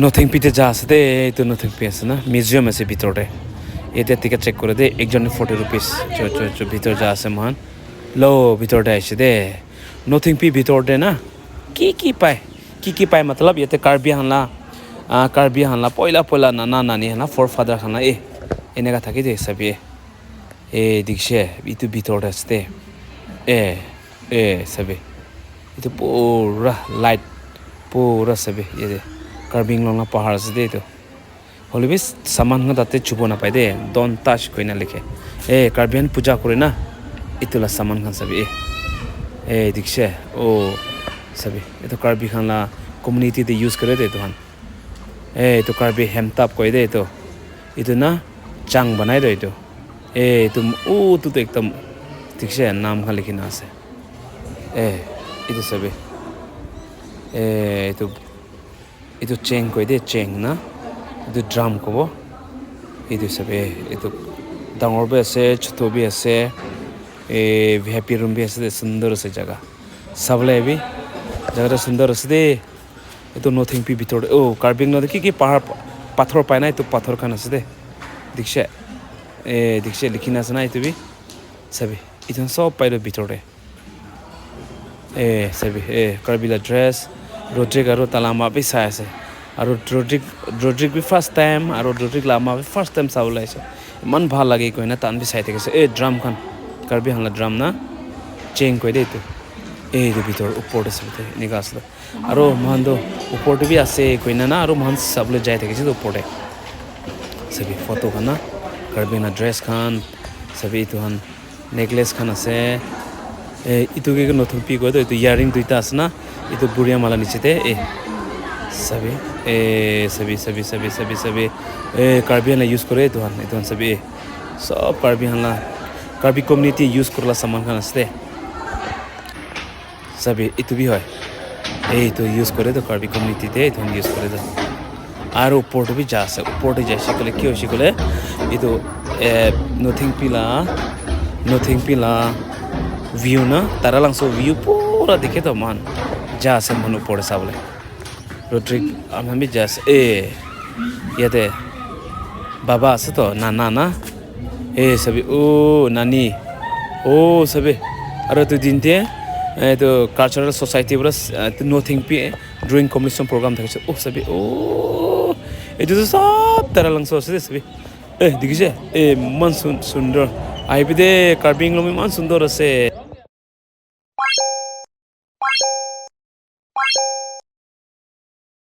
নথিংপিতে যা আছে দেই। এইটো নথিংপি আছে না, মিউজিয়াম আছে ভিতৰতে। এতিয়া টিকেট চেক কৰে দেই, একজনে 40 ৰুপিজ। ভিতৰ যা আছে মহান ল' ভিতৰতে আহিছে দেই। নথিংপি ভিতৰতে না কি কি পায়, কি কি পায়, মতলব ইয়াতে কাৰ্বি হানলা, কাৰ্বি হানলা পইলা পইলা নানা নানি হানলা, ফৰ ফাদাৰ হানলা এ এনেকা থাকি দেই। চাবি, এই দেখিছে, এইটো ভিতৰতে আছে দেই। এ এ চাবি, এইটো পুৰা লাইট পুৰা। চাবি, ইয়াতে কাৰ্বি আংলং পাহাৰ আছে দেই। এইটো হ'লে বি চামান তাতে চুব নাপায় দেই, don't touch কইনা লিখে। এ কাৰ্বি হান পূজা কৰে না, এইটো লা চামান খান। চাবি, এ এই দেখিছে, অ' চাবি, এইটো কাৰ্বি খান লা কমিউনিটিতে ইউজ কৰে দেই এইটো খান। এই এইটো কাৰ্বি হেমতাপ কয় দেই। এইটো এইটো না চাং বনাই দে এইটো। এই এইটো ওটোতো একদম দেখিছে, নাম খান লিখি না আছে। এ এইটো চাবি, এ এইটো এইটো চেং কয় দেই, চেং না, এইটো ড্ৰাম ক'ব। এইটো চাবি, এইটো ডাঙৰ বি আছে, ছোট বি আছে, এই ভিআইপি ৰুম বি আছে। সুন্দৰ আছে জাগা চাবলৈ বি, জাগাটো সুন্দৰ আছে দেই। এইটো নথিংপি ভিতৰত। অ' কাৰ্বি আংলঙত কি কি পাহাৰ পাথৰ পায় না, এইটো পাথৰ খান আছে দেই। দেখিছে, এ দেখিছে, লিখি আছে না এইটো বি। চাবি, এইটো চব পাই ভিতৰতে। এ চাবি, এ কাৰ্বিলা ড্ৰেছ। ৰড্ৰিক আৰু তালামা বি চাই আছে আৰু ৰড্ৰিক ৰড্ৰিক বি ফাৰ্ষ্ট টাইম আৰু ৰড্ৰিক লামা বি ফাৰ্ষ্ট টাইম চাবলৈ আহিছে। ইমান ভাল লাগে কৈ না, তান বি চাই থাকিছে। এই ড্ৰামখন কাৰ্বি হাংলা ড্ৰাম না, চেং কৈ দেই এইটো। এইটো ভিতৰত ওপৰত আছে, এনেকুৱা আছিলে আৰু মহানটো ওপৰতে বি আছে কইনা না, আৰু মহান চাবলৈ যাই থাকিছে ওপৰতে। চাবি, ফটো খান না, কাৰ্বি না ড্ৰেছ খান চাবি, এইটো খান নেকলেছ খান আছে। এই ইটো কি নতুন পি কয়, এইটো ইয়াৰিং দুইটা আছে না, এইটো বুঢ়িয়া মালা নিচেতে। এ চাবি, এ চাবি চাবি চাবি চাবি চাবি, এ কাৰ্বি হান ইউজ কৰে এইটো হান। এইটো হান চাবি, চব কাৰ্বি হানলা, কাৰ্বি কমিউনিটি ইউজ কৰলা সামান খান আছে। চাবি, এইটো বি হয়, এইটো ইউজ কৰে তো কাৰ্বি কমিউনিটিতে, এইটো ইউজ কৰে তো। আৰু ওপৰটো বি যা আছে, ওপৰতে যাইছে ক'লে কি হৈছে ক'লে, এইটো নথিংপিলা নথিংপিলা ভিউ না, তাৰালাংছ ভিউ পুৰা দেখে তো। মান যা আছে মানুহ ওপৰতে চাবলৈ। ৰড্ৰিক আমি যা আছে। এ ইয়াতে বাবা আছে তো, না না না, এ চাবি, অ' নানি, অ' চাবি। আৰু এইটো দিনতে এইটো কালচাৰেল ছ'চাইটিৰ পৰা নথিংপি ড্ৰয়িং কম্পিটিশ্যন প্ৰগ্ৰাম থাকিছে। অ' চাবি, অ' এইটোতো চব তাৰালাংছ আছে দেই। চাবি, এ দেখিছে, এ ইমান সুন্দৰ। আহিবি দেই, কাৰ্বি আংলং ইমান সুন্দৰ আছে।